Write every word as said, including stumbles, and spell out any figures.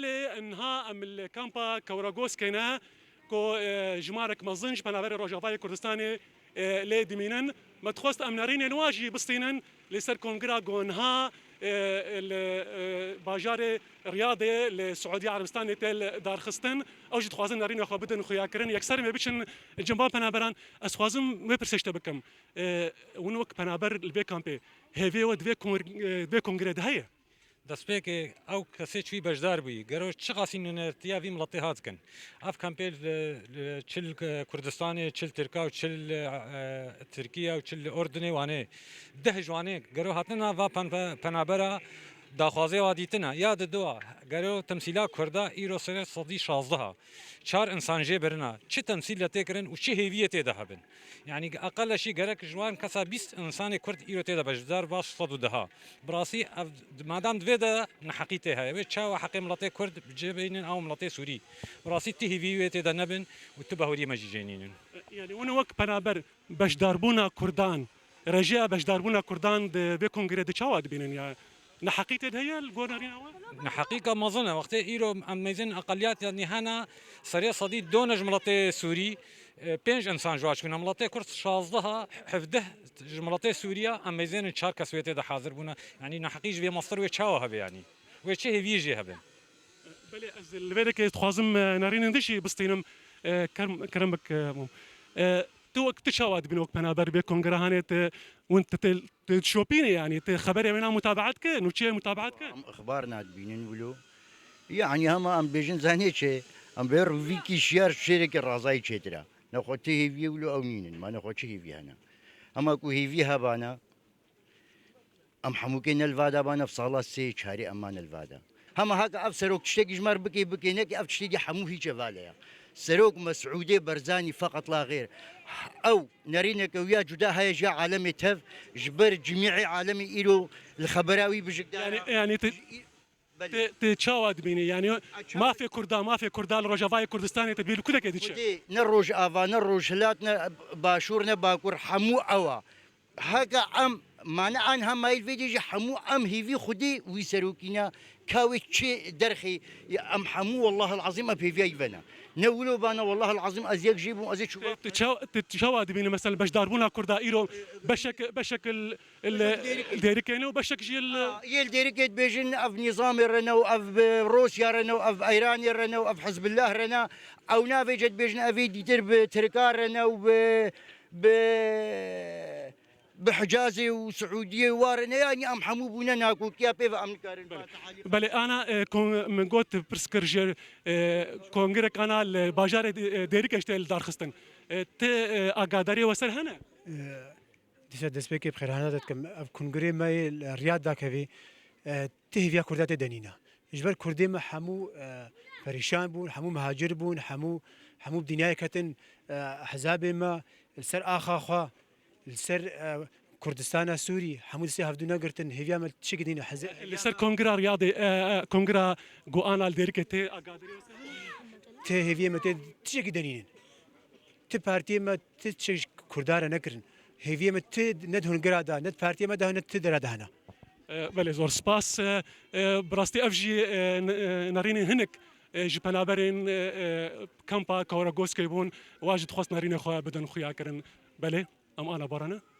Lê niha em li kampa Kewragoskê ne ku, e, jimarek mezin ji penaberê Rojavayê Kurdistanê, e, lê dimînin. Me dixwest em nerînên wa jî bistînin li ser kongira ku niha, e, li, e, bajarê Riyadê li Siûdiya Erebistanê tê darxistin. Ew jî dixwazin nerîna xwe bidin xuyakirin. Yekser em ê biçin cem van penaberan. Ez dixwazim wê pirsê ji te bikim. E, hûn wek penaber li vê kampê hêviyê we di vê kongr-, e, di vê kongrê de heye? Destpêkê ew kesê çûyî beşdar bûyî. Gero çiqasî nûnertiya vî miletê hat dikin. Ev kampê li, li, çi li Kurdistanê, çi li Tirka û çi li, e, Tirkiye û çi li Urdunê, wanê deh ji wanê gero hatina va pen-, penabera daxwazê wa dîtina. Ya di dua gero temsîla Kurda îro serê sedî şazdeh a. Çar insan jê birina. Çi temsîl le tê kirin û çi hêviyê tê de hebin? Yanî eqel jî gerek ji wan kesa bîst insanê Kurd îro tê de beşdar ba sed û deh a. Bi rastî ev, madam di vê de neheqî tê heye. Wê çawa heqê miletê Kurd bi cih bînin ew miletê Sûrî? Bi rastî ti hêvî wê tê de nebin û ti bahuriyê me jî jê nînin. Yanî hûn wek penaber beşdarbûna Kurdan, rêjeya beşdarbûna Kurdan di vê kongrê de çawa dibînin ya? Neheqî tê de heye li gor nerîna we? Neheqîka mezin e. Wextê îro em mêzên eqeliyat yanî hene serê sedî done ji miletê Sûrî, e, pênc insan ji wa çûne. Miletê Kurd şazdeh a, hevdeh ji miletê Sûriya, em mêzênin çar kes wê tê de hazir bûne. Yanî neheqî ji vê mastir wê çawa hebe yanî? Wê çi hêviyê jê hebe? Belê, ez li vê derê dixwazim, e, nerînên din jî bistînim, e, kerm-, kerem bik, e, Mûm. E, tu wek, tu çawa dibînî wek penaber vê kongrahanê, tu, hûn tu tê, tu dişopînî yanî, tu xeberê wêna mutabaet dikî, nûçeyê mutabaet dikî? Em ixbar nadibînin wilo. Yanî hema em bêjin zanê çi, em bê rûvîkî şiyar şêrekî razayî çêtir e. Nexwe ti hêviyê wilo ew nînin, ma nexwe çi hêvî hene? Hema ku hêvî hebana, em hemûkê ne li va de bane, bi sala sê çarê em mane li va de. Hema heke ev serok tiştekî ji me re bikê, bikê, nekê, ev tiştê dî hemû hîç hevalê ye. Serok Mesûdê Berzanî feqet la xêr. Ew nerîneke wî ya cuda heye ji ya alemê tev, ji ber cimîê alemê îro li xebera wî bijikdar e. Yanî, yanî tu, Belê. Tu, tu çawa dibînî? Yanî A, çawa? Mafê Kurda, mafê Kurda li Rojavayê Kurdistanê te bîr li ku derê diçe? Xwedê ne Rojava, ne Rojhilat, ne Başûr, ne Bakur, hemû ew a. Heke em, mane an hemayî vê dê jî hemû em hêvî Xwedê wî serokî ne, ka wê çi derxê, ya em hemû wellahil ezîm em hêviya yî ve ne. Ne wilo bana wellahil ezîm ez yek jê bûm, ez ê çû. Tu, tu çaw-, tu çawa dibînî mesela beşdarbûna Kurda îro beşek, beşek li li Dêrikê. Dêrikê ne û beşek jî li Ha, yê li Dêrikê dibêjin ev nîzamê re ne û ev bi Rûsya re ne û ev Îranê re ne û ev Hizbillah re ne. Ew navê ce dibêjin ev ê dîtir bi Tirka re ne û bi, bi, bi Hicazê û Siûdiyê û wa re ne. Yanî em hemû bûne nakokiya pê ve em nikarin. Belê. Belê, ana, e, kon-, min got pirs kir ji, e, kongrek ana li bajarê Dê-, e, Dêrikê ji te li dar xistin. E, ti, e, agadariyê we ser hene? E, Dîsa destpêkê bi xêrhana te dikim. Ev kongirê me yê li Riyad dakevî, e, ti hêviya Kurda tê de nîne. Ji ber Kurdê me hemû, e, perîşan bûn, hemû mihacir bûn, hemû, hemû bi dinyayê ketin, e, hezabê me li ser axa xwe, li ser, e, Kurdistana Sûrî, hemû destê hevdû negirtin, hêviya me tiştekî dîne. Heze-, Li ser kongira Riyadê, e, e, kongira Guana li Dêrikê tê agadariyê we ser hene? Tê hêviyê me tê tiştekî de nînin. Ti partiyê me ti çi ji Kurda re nekirin. Hêviyê me ti ne di hungira de, ne di partiyê me de, ne ti dera de hene. E, belê, zor spas. E, e, bi rastî ev jî, e, n-, e, nerînên hinek, e, ji penaberên, e, e, kampa Kawragoskê bûn. Wa jî dixwest nerînê xwe bidin xuyakirin. Belê, em ana barane.